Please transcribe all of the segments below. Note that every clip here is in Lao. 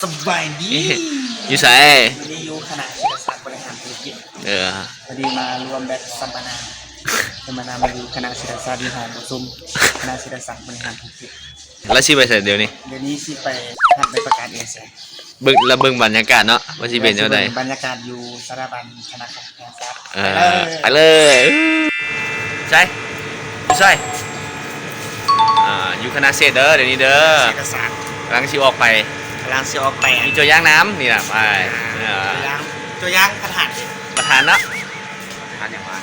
ສະບາຍດີ ຢູ່ໃສ? ມື້ນີ້ຢູ່ຄະນະເສດຖະສາດບໍລິຫານທຸລະກິດ. ເອີ ພໍດີມາລວມແບບສຳມະນາ ສຳມະນາ ມາຢູ່ຄະນະເສດຖະສາດ ຢູ່ຫ້ອງປະຊຸມຄະນະເສດຖະສາດບໍລິຫານທຸລະກິດ. ແລ້ວຊິໄປໃສດຽວນີ້? ດຽວນີ້ຊິໄປຮັບໃບປະກາດເອເຊຍ. ເບິ່ງ ແລ້ວເບິ່ງບັນຍາກາດເນາະ ວ່າຊິເປັນແນວໃດ. ບັນຍາກາດຢູ່ສະຖາບັນຄະນະແພດແຫ່ງຊາດ. ເອີ ໄປເລີຍ ໄປເລີຍ. ໃສ? ຢູ່ໃສ? ອ່າ ຢູ່ຄະນະເສດເດີ ດຽວນີ້ເດີ ເສດຖະສາດ ກຳລັງຊິອອກໄປ ກຳລັງຊິອອກໄປ. ມີຕົວຢ່າງນຳ ນີ້ນະ ໄປ. ອ່າ ຕົວຢ່າງ ຕົວຢ່າງປະທານ ປະທານເນາະ ປະທານຫຍັງວະ?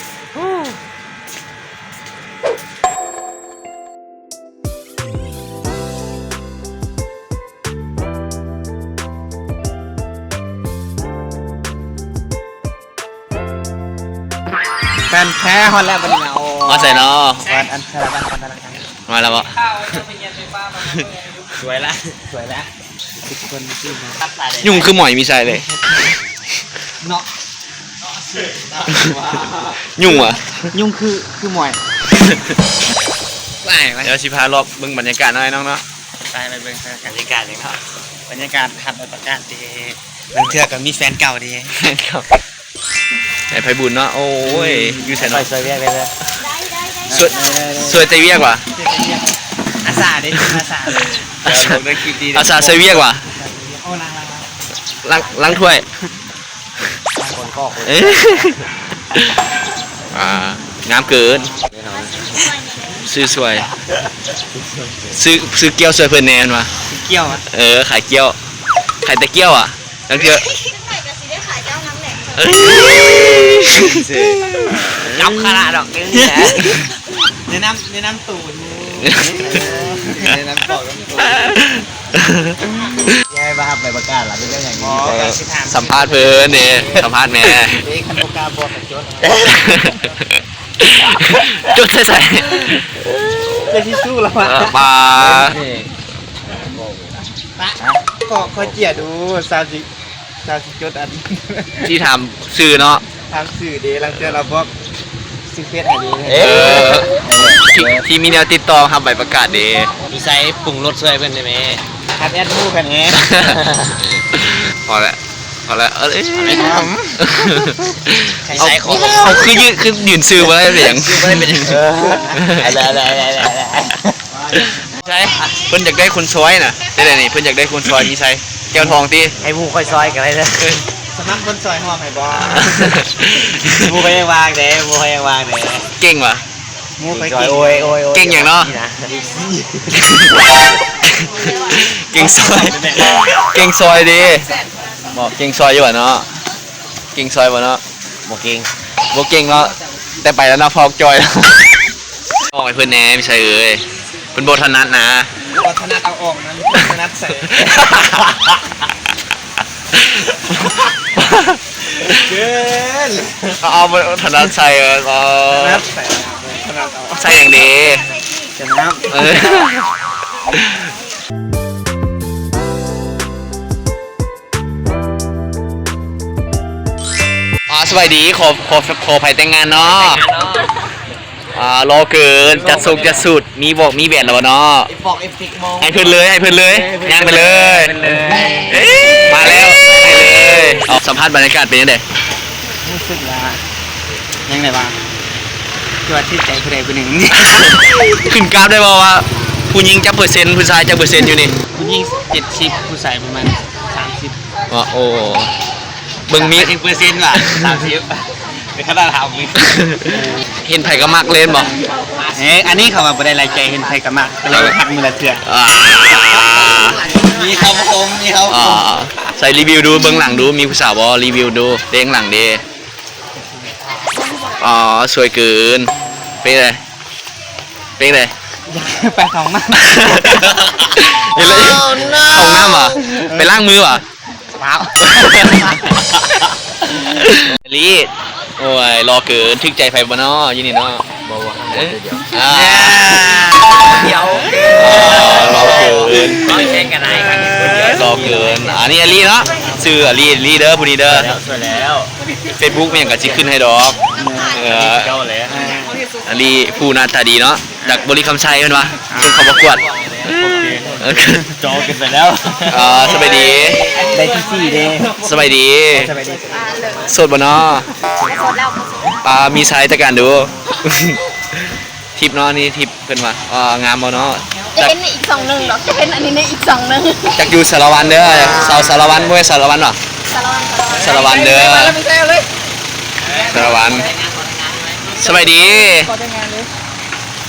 ແຟນແທ້ ຮອດແລ້ວບັດນີ້ນະ. ໂອ້ ຮອດໃສເນາະ? ຮອດອັນສາລະວັນ ມາແລ້ວບໍ່? ສວຍລະ ສວຍລະ ທຸກຄົນທີ່ມາ ຍຸງຄືໝອຍມີໄຊເລີຍເນາະ. ຍຸງຫວາ? ຍຸງຄື ຄືໝອຍ. ໄປ ໄປ ດຽວຊິພາລອບເບິ່ງບັນຍາກາດເນາະ ອ້າຍນ້ອງເນາະ. ໄປ ໄປເບິ່ງບັນຍາກາດເອງເນາະ ບັນຍາກາດຮັບໃບປະກາດເດ. ບາງເທື່ອກໍມີແຟນເກົ່າເດ ແຟນເກົ່າ. ໄອ້ໄພບຸນເນາະ ໂອ້ຍ ຢູ່ໃສເນາະ? ໄປຊ່ວຍວຽກໄດ້ເດີ ຊ່ວຍ ໄດ້ ໄດ້ ໄດ້ ຊ່ວຍແຕ່ວຽກຫວາ? ອາສາເດ້ ອາສາ ອາສາ ອາສາຊ່ວຍວຽກຫວາ? ໂອ້ ລ້າງ ລ້າງ ລ້າງ ລ້າງຖ້ວຍ ລ້າງກ້ອນກອກ. ເອີ ອ່າ ງາມເກີນ ຊື້ຊ່ວຍ ຊື້ ຊື້ກ້ຽວຊ່ວຍເພິ່ນແດ່ ແມ່ນຫວາ? ຊື້ກ້ຽວຫວາ? ເອີ ຂາຍກ້ຽວ ຂາຍແຕ່ກ້ຽວຫວາ? ລາງເທື່ອ ເອີຍ ຈັບຄະນະດອກ ແນະນຳ ແນະນຳໂຕຢູ່ ແນະນຳປອກນຳໂຕ. ໃຫ້ວ່າຮັບໃບປະກາດລະ ເປັນເລື່ອງຫຍັງ? ອໍ ໄປ ກໍຊິຖາມ ສຳພາດເພິ່ນເດ້ ສຳພາດແມ່. ເອີ ຄັນບໍ່ກ້າບອກກໍຈົດ ຈົດໃສ່ໃສ? ເຈົ້າຊິສູ້ລະວະ? ເອີ ປາ ປະ ຂໍ ຂໍເຈຍດູ ສາວຊິ ສາວຊິຈົດອັນ ຊິຖາມຊື່ເນາະ ຖາມຊື່ເດ້ ລາງເທື່ອລາວບອກຊື່ເຟສໃຫ້ເດ້. ເອີ ທີ່ ທີ່ມີແນວຕິດຕໍ່ຮັບໃບປະກາດເດ້. ຢູ່ໃສ? ປຸງລົດຊ່ວຍເພິ່ນໄດ້ແມ? ຮັບແອັດໝູ່ກັນແດ່. ພໍແລ້ວ ພໍແລ້ວ ເອີ ໃຫ້ໃສ່ຂອງ ເອົາ ຄືຢືນ ຄືຢືນຊື່ບໍ່ໄດ້ເປັນຫຍັງ? ຊື່ບໍ່ໄດ້ເປັນຫຍັງ? ເອີ ໄດ້ ໄດ້ ໄດ້ ໄດ້ ໄດ້. ໃສ? ເພິ່ນຢາກໄດ້ຄົນຊ່ອຍນະ ເປັນໃດນີ້? ເພິ່ນຢາກໄດ້ຄົນຊ່ອຍ ມີໃສ? ແກ້ວທອງຕິ? ໃຫ້ໝູ່ຂ້ອຍຊ່ອຍກໍໄດ້ເດີ. ສະໝັກຄົນຊ່ອຍຮ່ວມໃຫ້ບໍ່? ໝູ່ຂ້ອຍຍັງວ່າງເດ້ ໝູ່ຂ້ອຍຍັງວ່າງເດ້. ເກັ່ງຫວາ? ໝູ່ຂ້ອຍເກັ່ງ. ໂອ້ຍ ໂອ້ຍ ໂອ້ຍ ເກັ່ງຫຍັງເນາະ? ເກັ່ງຊ່ອຍ ເກັ່ງຊ່ອຍເດ້. ເກັ່ງຊ່ອຍຢູ່ຫວາເນາະ? ເກັ່ງຊ່ອຍບໍ່ເນາະ? ບໍ່ເກັ່ງ ບໍ່ເກັ່ງເນາະ ແຕ່ໄປແລ້ວເນາະ ພອກຈ່ອຍ. ອອກໃຫ້ເພິ່ນແດ່ ມີໃສເອີຍ? ເພິ່ນບໍ່ຖະໜັດນະ. ບໍ່ຖະໜັດເອົາອອກນະ ຖະໜັດໃສ່. ເກີນ ເອົາ ບໍ່ຖະໜັດໃສ່ ເອີ ຖະໜັດໃສ່ ຖະໜັດເອົາ ໃສ່ຫຍັງດີ? ຈະນັບ ເອີ. ອ່າ ສະບາຍດີ ຂໍ ຂໍ ຂໍໃຜແຕ່ງງານເນາະ? ອ່າ ຫຼໍ່ເກີນ ຈັດຊົງຈັດຊຸດ ມີບອກມີແຫວນແລ້ວບໍ່ເນາະ? ເອັຟເຟັກ ເອັຟເຟັກ ໃຫ້ເພິ່ນເລີຍ ໃຫ້ເພິ່ນເລີຍ ຍ່າງໄປເລີຍ ມາແລ້ວ ໃຫ້ເລີຍ. ເອົາ ສຳພາດບັນຍາກາດເປັນຈັ່ງໃດ? ຮູ້ສຶກວ່າຍັງໄດ້ວ່າ ຄືວ່າຖືກໃຈຜູ້ໃດຜູ້ໜຶ່ງ. ຂຶ້ນກາບໄດ້ບໍ່ວ່າຜູ້ຍິງຈັກເປີເຊັນ ຜູ້ຊາຍຈັກເປີເຊັນຢູ່ນີ້? ຜູ້ຍິງເຈັດສິບ ຜູ້ຊາຍປະມານສາມສິບ. ວ່າ ໂອ້ ເບິ່ງມີ ເປັນເປີເຊັນວ່າ ສາມສິບ ເປັນຂະໜາດເຮົາມີ ເຫັນໃຜກໍມັກເລີຍແມ່ນບໍ່? ເອີ ອັນນີ້ເຂົາວ່າບໍ່ໄດ້ລາຍໃຈ ເຫັນໃຜກໍມັກ ກໍເລີຍທັກມື້ລະເທື່ອ. ອ່າ ມີຄຳຄົມ ມີຄຳຄົມ. ອ່າ ໃສ່ ຣີວິວດູ ເບື້ອງຫຼັງດູ ມີຜູ້ສາວບໍ່? ຣີວິວດູ ເບື້ອງຫຼັງເດ້. ອໍ ສວຍເກີນ ເປັນໃດ? ເປັນໃດ? ໄປເຂົ້າຫ້ອງນ້ຳ ເຫັນເລີຍ ເຂົ້າຫ້ອງນ້ຳຫວາ? ໄປລ້າງມືຫວາ? ເປົ່າ ລີ ໂອ້ຍ ຫຼໍ່ເກີນ ຖືກໃຈໃຜບໍ່ເນາະ ຢູ່ນີ້ເນາະ? ບໍ່ ບໍ່ ເອີ ອ່າ ດຽວ ອໍ ຫຼໍ່ເກີນ ເວົ້າແຊງກັນໄດ້ຄັບ ຫຼໍ່ເກີນ. ອັນນີ້ອາລີເນາະ ຊື່ອາລີ ລີເດີ ຜູ້ນີ້ເດີ ສວຍແລ້ວ ສວຍແລ້ວ. ເຟສບຸກແມ່ນຫຍັງກໍຊິຂຶ້ນໃຫ້ດອກ. ເອີ ເຈົ້າແຫຼະ ອາລີຜູ້ໜ້າຕາດີເນາະ ຈາກບໍລິຄຳໄຊເພິ່ນວ່າ ເພິ່ນເຂົ້າປະກວດ. ໂອເຄ ຈອງກັນໄປແລ້ວ. ອ່າ ສະບາຍດີ ໄດ້ທີສີ່ເດ້. ສະບາຍດີ ສະບາຍດີ. ໂສດບໍ່ນໍ? ໂສດແລ້ວ. ອ່າ ມີຊາຍຈັດການດູ. ທິບເນາະ ນີ້ທິບເພິ່ນວ່າ. ອ່າ ງາມບໍ່ເນາະ? ຈະເຫັນໃນອີກຊ່ອງໜຶ່ງດອກ ຈະເຫັນອັນນີ້ໃນອີກຊ່ອງໜຶ່ງ. ຈັກຢູ່ສາລະວັນເດີ ສາວສາລະວັນ ບໍ່ແມ່ນສາລະວັນຫວາ? ສາລະວັນ ສາລະວັນເດີ ສາລະວັນ. ສະບາຍດີ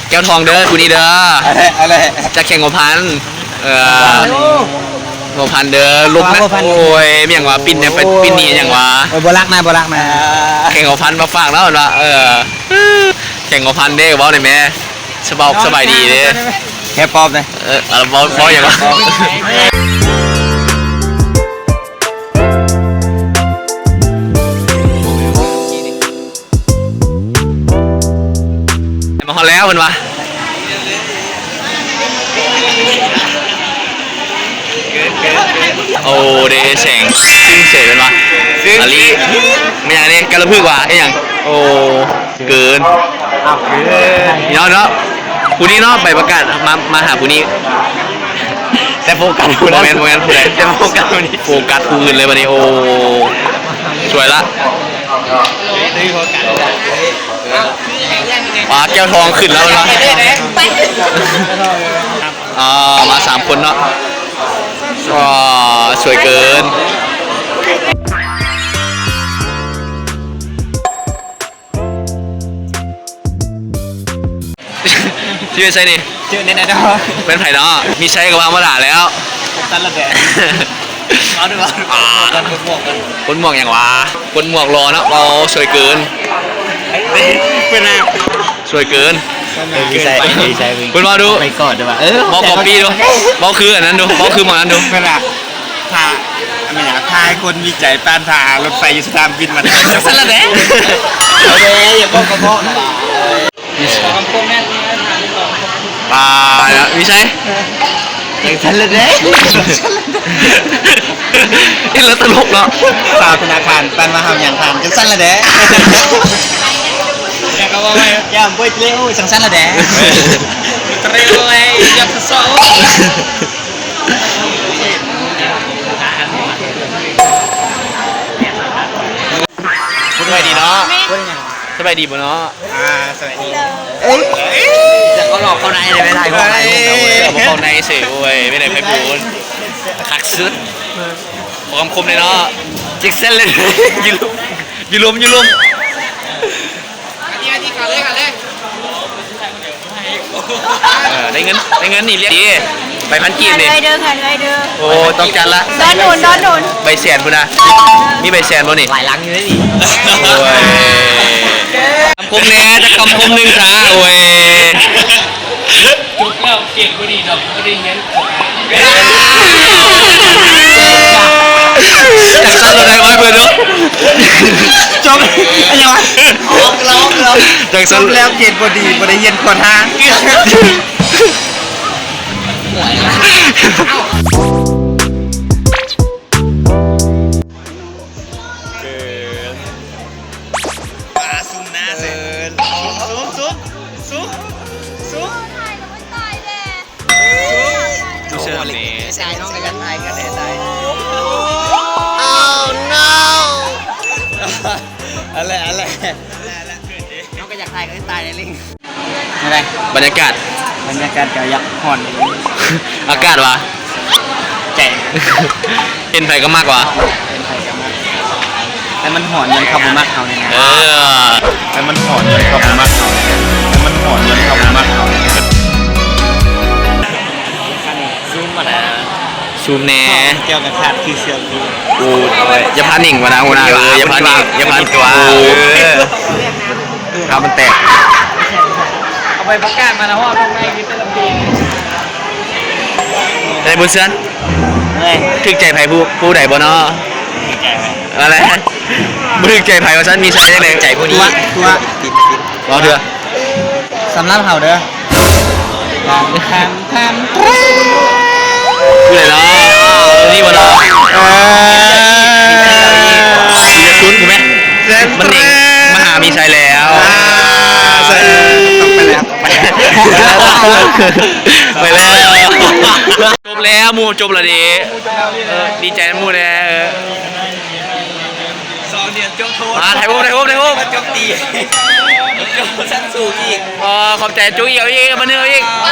ແກ້ວທອງເດີ ຜູ້ນີ້ເດີ ເອົາແຫຼະ ເອົາແຫຼະ ຈາກແຂວງຫົວພັນ. ເອີ ຫົວພັນເດີ ລົມນະ. ໂອ້ຍ ແມ່ນຫຍັງຫວາ? ປິ່ນຫຍັງ? ປິ່ນໜີຫຍັງຫວາ? ເອີ ບໍ່ລັກນະ ບໍ່ລັກນະ. ແຂວງຫົວພັນມາຝາກເນາະ ເນາະ. ເອີ ແຂວງຫົວພັນເດ້ ເວົ້າໄດ້ແມ. ສະບາຍ ສະບາຍດີເດ້ ແຄ່ປອບເດ້. ເອີ ເວົ້າ ເວົ້າຫຍັງຫວາ? ມາຮອດແລ້ວເພິ່ນວ່າ. ໂອ້ ເດ ແສງຊຶ້ງເສີຍເພິ່ນວ່າ. ອາລີ ແມ່ນຫຍັງເດ? ກາລະພຶກຫວາ? ອີຫຍັງ? ໂອ້ ເກີນ ເນາະ ເນາະ. ຜູ້ນີ້ເນາະ ໃບປະກາດ ມາ ມາຫາຜູ້ນີ້. ແຕ່ໂຟກັສຜູ້ນັ້ນ ບໍ່ແມ່ນ ບໍ່ແມ່ນຜູ້ໃດ ແຕ່ໂຟກັສຜູ້ນີ້ ໂຟກັສຜູ້ອື່ນເລີຍບັດນີ້. ໂອ້ ສວຍລະ. ປາແກ້ວທອງຂຶ້ນແລ້ວເນາະ. ອ່າ ມາສາມຄົນເນາະ. ວ້າ ສວຍເກີນ. ຊື່ໄສນີ້? ຊື່ເນັດໄອດອລ. ແມ່ນໃຜເນາະ? ມີໄຊກໍວ່າມາຫຼ້າແລ້ວ. ຊັ້ນລະແດ. ເອົາເດີ ອ່າ ຄົນໝວກກັນ ຄົນໝວກຫຍັງຫວາ? ຄົນໝວກຫຼໍ່ເນາະ. ເວົ້າສວຍເກີນ ເປັນນະ ສວຍເກີນ. ເອີ ມີໄຊ ມີໄຊ ເພິ່ນເວົ້າດູ ໄປກອດເດີວ່າ ເອີ ເວົ້າກັອບປີ້ດູ ເວົ້າຄືອັນນັ້ນດູ ເວົ້າຄືໝໍນັ້ນດູ. ເພິ່ນວ່າ ຖ້າ ອັນນີ້ນະ ຖ້າໃຫ້ຄົນມີໃຈປານຖ້າລົດໄຟຢູ່ສະໜາມບິນ ມັນຈັ່ງຊັ້ນລະແດ. ເອົາເດ້ ຢ່າເວົ້າກະເພາະນະ. ປາຍລະ ມີໄຊ? ຈັ່ງຊັ້ນລະເດ້. ເຮັດແລ້ວຕະຫຼົກເນາະ. ສາວທະນາຄານ ປັນມາເຮົາຫຍັງທ່ານ ຈັ່ງຊັ້ນລະເດ້. ຢ່າງກໍວ່າໄວ້ ຢ່າເບີດເລວ ຈັ່ງຊັ້ນລະເດ້. ເຕຣວໄວ້ ຢ່າທະເຊາະ. ສະບາຍດີເນາະ. ສະບາຍດີບໍ່ເນາະ? ອ່າ ສະບາຍດີ. ເອີ ຈະເຂົ້ານອກເຂົ້າໃນໄດ້ໄໝ? ຖ່າຍຮູບ ເອີ ບໍ່ເຂົ້າໃນເສຍ. ໂອ້ຍ ເປັນໃດໄພບູນ? ຄັກສຸດ. ບໍ່ຄຳຄົມເລີຍເນາະ. ຈັກຊັ້ນເລີຍ. ຢູ່ລົມ ຢູ່ລົມ ຢູ່ລົມ. ເອີ ໄດ້ເງິນ ໄດ້ເງິນນີ້ລຽກດີ ໃບພັນກີບນີ້. ເດີ ເດີ ໂອ້ ຕ້ອງຈັດລະ. ດອນໜູນ ດອນໜູນ ໃບແສນພຸ້ນນະ. ມີໃບແສນບໍ່ນີ້? ຫຼາຍຫຼັງຢູ່ເດ້ນີ້. ໂອ້ຍ ຄຳຄົມແດ່ ຈັກຄຳຄົມໜຶ່ງຊະ. ໂອ້ຍ ຈົບແລ້ວເກຣດບໍ່ດີດອກ ບໍ່ໄດ້ຮຽນ. ຈັກຊັ້ນລະໄດ້ໄວ້ເບິ່ງດູ. ຈົບ ອັນຫຍັງວະ? ອອກ ລອກ ລອກ. ຈັກຊັ້ນ ຈົບແລ້ວເກຣດບໍ່ດີ ບໍ່ໄດ້ຮຽນຄວນຫ້າ. ເກີນ ປາຊຸມໜ້າເຊີນ. ຊຸມ ຊຸມ ຊຸມ ຊຸມ ຊຸມ. ໂອ້ ເຊີນແດ່ ໃສ່ນ້ອງກໍຢາກຖ່າຍກັນແດ່. Oh no. ອັນແຫຼະ ອັນແຫຼະ ນ້ອງກໍຢາກຖ່າຍກັນຕາຍໃນລິງ. ຈັ່ງໃດ ບັນຍາກາດ? ບັນຍາກາດກໍຢາກຮ້ອນ. ອາກາດຫວາ? ໃຈ ເຫັນໃຜກໍມັກຫວາ? ເຫັນໃຜກໍມັກ ແຕ່ມັນຮ້ອນ ມັນເຂົາບໍ່ມັກເຮົານີ້ນະ. ເອີ ແຕ່ມັນຮ້ອນ ມັນເຂົາບໍ່ມັກເຮົານີ້ນະ ແຕ່ມັນຮ້ອນ ມັນເຂົາບໍ່ມັກເຮົານີ້ນະ. ຊູມມານະ ຊູມແດ່. ແກ້ວກໍຂາດຄືເສືອ. ໂອ້ຍ ຢ່າພານິງວ່ານະ ຫົວໜ້າເອີຍ ຢ່າພານິງ ຢ່າພານິງຕົວ. ໂອ້ຍ ເອີ ຂາມັນແຕກ. ເອົາໃບປະກາດມານະ ຮອດລົງໃນວິດເຕີລະປີ. ໄດ້ບຸນເຊືອນ ຖືກໃຈໃຜຜູ້ ຜູ້ໃດບໍ່ເນາະ? ຖືກໃຈໃຜ? ນັ້ນແຫຼະ ບໍ່ຖືກໃຈໃຜວ່າຊັ້ນ. ມີໃສ່ຈັ່ງໃດ? ໃຈຜູ້ນີ້ ຕົວະ ຕົວະ ຕິດ ຕິດ ເວົ້າເທື່ອ. ສຳລັບເຮົາເດີ ແທມ ແທມ ແທມ ຜູ້ໃດເນາະ? ນີ້ບໍ່ເນາະ? ເອີ ຢ່າຊຸນກູແມ່ ມັນເໜັງມາຫາມີໄຊແລ້ວ. ອ່າ ໃສ່ ຕ້ອງໄປແລ້ວ ຕ້ອງໄປແລ້ວ. ໄປແລ້ວ ຈົບແລ້ວ ໝູ່ຈົບແລ້ວເດ້. ເອີ ດີໃຈນຳໝູ່ແດ່. ເອີ ສອງເດືອນຈົບໂທດ. ອ່າ ຖ່າຍຮູບ ຖ່າຍຮູບ ຖ່າຍຮູບ ຈົບຕີ ຈົບຊັ້ນສູງອີກ. ອໍ ຂອບໃຈ. ຈຸກອີກ ເອົາອີກ ມາໜຶ່ງ ເອົາອີກ. ເ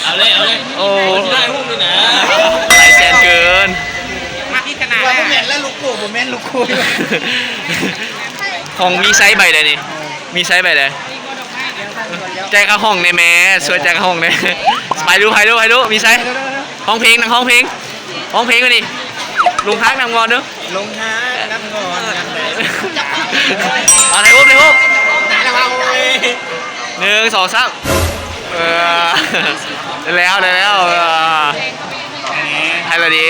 ອົາເລີຍ ເອົາເລີຍ. ໂອ້ ໄດ້ຮູບນີ້ນະ ຫຼາຍແສນເກີນ. ມາພິຈາລະນາ ວ່າບໍ່ແມ່ນແລ້ວ ລູກໂກ ບໍ່ແມ່ນລູກໂກ. ຂອງມີໄຊໃບໃດນີ້? ມີໄຊໃບໃດ? ຈ່າຍຄ່າຫ້ອງແດ່ແມ່ ຊ່ວຍຈ່າຍຄ່າຫ້ອງແດ່. ໄປດູ ໄປດູ ໄປດູ ມີໄຊ. ຮ້ອງເພງ ນັກຮ້ອງເພງ ຮ້ອງເພງຢູ່ນີ້. ລົງຮັກນຳກ່ອນເດີ້. ລົງຮັກນຳກ່ອນ. ເອົາ ຖ່າຍຮູບ ຖ່າຍຮູບ. ໜຶ່ງ ສອງ ສາມ. ເອີ ໄດ້ແລ້ວ ໄດ້ແລ້ວ. ເອີ ໄດ້ລະດີ.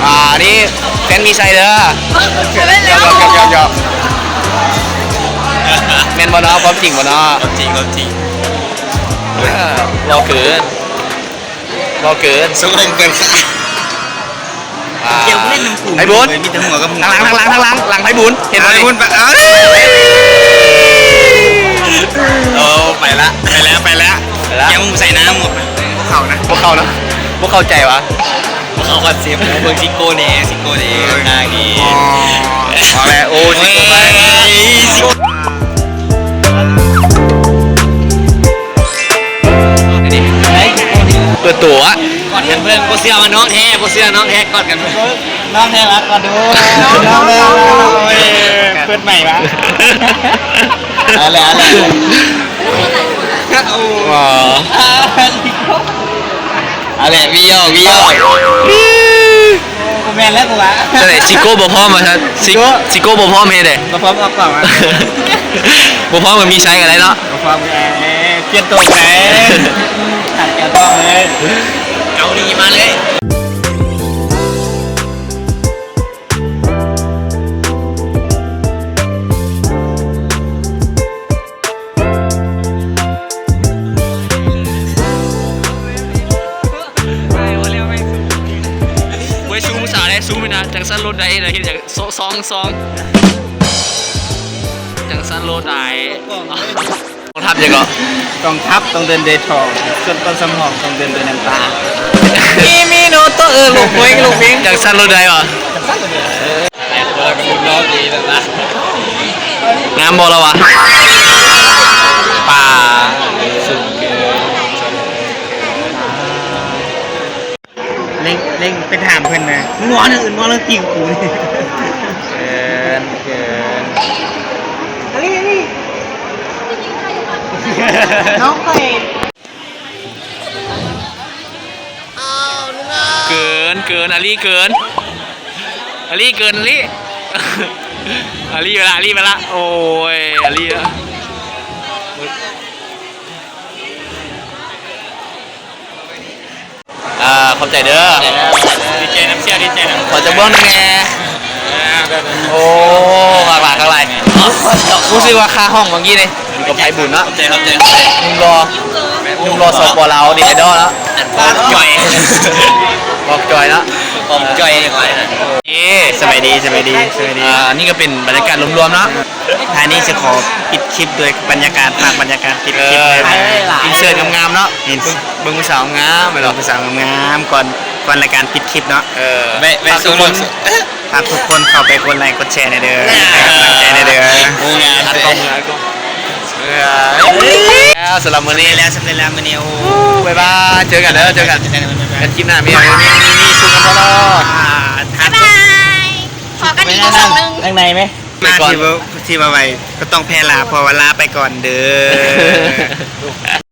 ອ່າ ອັນນີ້ແຟນມີໄຊເດີ້. ແມ່ນບໍ່ເນາະ? ຄວາມຈິງບໍ່ເນາະ? ຄວາມຈິງ ຄວາມຈິງ. ເອີ ເວົ້າເກີນ ເວົ້າເກີນ. ສົມມຸດເປັນ ອ່າ ກ່ຽວເຫຼັ້ນນຳກູ ໄພບູນ ມີແຕ່ຫົວກັບຫົວ. ທາງຫຼັງ ທາງຫຼັງ ທາງຫຼັງ ຫຼັງໄພບູນ ເຫັນບໍ່ນີ້? ໄພບູນ ເອີ ໂອ້ ໄປລະ ໄປແລ້ວ ໄປແລ້ວ ໄປແລ້ວ. ແກວໃສ່ນ້ຳ ບໍ່ເຂົ້ານະ ບໍ່ເຂົ້ານະ ບໍ່ເຂົ້າໃຈຫວາ. ບໍ່ເຂົ້າຄອນເຊັບ. ເບິ່ງຊິໂກ້ແດ່ ຊິໂກ້ແດ່ ເອີ ນາງນີ້. ອໍ ເອົາແຫຼະ ໂອ້ ຊິໂກ້ໄປ ຊິໂກ້. ເປີດໂຕອະ ກອດກັນເບິ່ງ. ບໍ່ເຊື່ອວ່ານ້ອງແທ້ ບໍ່ເຊື່ອນ້ອງແທ້ ກອດກັນເບິ່ງ. ນ້ອງແທ້ລະ ກອດດູ ນ້ອງແທ້ລະ. ໂອ້ຍ ເປີດໃໝ່ວະ. ເອົາແຫຼະ ເອົາແຫຼະ ເອົາແຫຼະ ມີຫຍອກ ມີຫຍອກ. ບໍ່ແມ່ນແລ້ວກູວ່າ. ຈັ່ງໃດ ຊິໂກ້ບໍ່ພ້ອມວ່າຊັ້ນ. ຊິ ຊິໂກ້ ຊິໂກ້ບໍ່ພ້ອມເຮັດໃດ? ບໍ່ພ້ອມອອກກ້ອງວ່າ. ບໍ່ພ້ອມກໍມີໄຊກໍໄດ້ເນາະ. ບໍ່ພ້ອມກໍ ເອີ ປ່ຽນໂຕໄປ ຕັດແກນອອກເລີຍ. ເອົາດີມາເລີຍ. ເວີຍ ຊູມສາວໄດ້ ຊູມນະ ຈັ່ງຊັ້ນໂລດໄດ້ນະ ເຮັດຫຍັງ ຊອງ ຊອງ ຈັ່ງຊັ້ນໂລດໄດ້. ກອງທັບຫຍັງເກາະ? ກອງທັບຕ້ອງເດີນໂດຍທອງ ສ່ວນຕົ້ນສຳຮອງຕ້ອງເດີນໂດຍນ້ຳຕາ. ມີ ມີໂນໂຕະ ເອີ ລູກເພງ ລູກເພງ ຈັ່ງຊັ້ນໂລດໄດ້ຫວາ? ຈັ່ງຊັ້ນໂລດໄດ້. ແຕ່ວ່າກໍລຸ້ນເນາະ ດີແລ້ວນະ. ງາມບໍ່ລະວະ? ປາ ສຸດເກີນ. ເລັ່ງ ເລັ່ງໄປຖາມເພິ່ນນະ ມຶງເວົ້າເລື່ອງອື່ນ ເວົ້າເລື່ອງຕີນກູນີ້. ເກີນ ເກີນ. ອັນນີ້ ອັນນີ້ ນ້ອງຂ້ອຍ. ເກີນ ເກີນ ອາລີ ເກີນ ອາລີ ເກີນ ອາລີ ອາລີ ໄປລະ ອາລີ ໄປລະ. ໂອ້ຍ ອາລີ ເອີ ຂອບໃຈເດີ້. ດີໃຈນຳ ເຊຍ ດີໃຈນຳ. ຂໍຈັກບ່ອນໜຶ່ງແດ່. ໂອ້ ຄັກຫຼາຍ ຄັກຫຼາຍ. ຮູ້ສຶກວ່າຄ່າຫ້ອງເມື່ອກີ້ນີ້ ຢູ່ກັບໄພບຸນເນາະ. ຂອບໃຈ ຂອບໃຈ ໜຸ່ມຫຼໍ່ ໜຸ່ມຫຼໍ່ ສປ ລາວ ເນັດໄອດອລເນາະ. ບອກຈ່ອຍ ບອກຈ່ອຍເນາະ ບອກຈ່ອຍ. ເອີ ສະບາຍດີ ສະບາຍດີ ສະບາຍດີ. ອ່າ ອັນນີ້ກໍເປັນບັນຍາກາດລວມໆເນາະ. ທ້າຍນີ້ຊິຂໍປິດຄລິບດ້ວຍບັນຍາກາດ ຝາກບັນຍາກາດປິດຄລິບ. ເອີ ອິນເສີດງາມໆເນາະ. ເບິ່ງຜູ້ສາວງາມ ເບິ່ງຜູ້ສາວງາມກ່ອນ ກ່ອນລາຍການປິດຄລິບເນາະ. ເອີ ແວະ ແວະ ຝາກທຸກຄົນ ຝາກທຸກຄົນເຂົ້າໄປກົດໄລກົດແຊແດ່ເດີ້ ໃຫ້ກຳລັງໃຈແດ່ເດີ້. ໂອ້ ງາມ ອັດກ້ອງ ເອີ ແລ້ວສຳລັບມື້ນີ້ ແລ້ວ ສຳເລັດແລ້ວມື້ນີ້. ໂອ້ ບາຍບາຍ ເຈີກັນເດີ້ ເຈີກັນ ເຈີກັນ ກັນຄລິບໜ້າ. ມີ ມີ ມີ ມີຊຸກກັນບໍ່ເນາະ? ບາຍບາຍ ຂໍກັນອີກສອງໜຶ່ງ ທາງໃນແມ? ມາທີ່ບໍ່ ທີ່ບໍ່ໄຫວກໍຕ້ອງແຜ່ລາ ເພາະວ່າລາໄປກ່ອນເດີ້.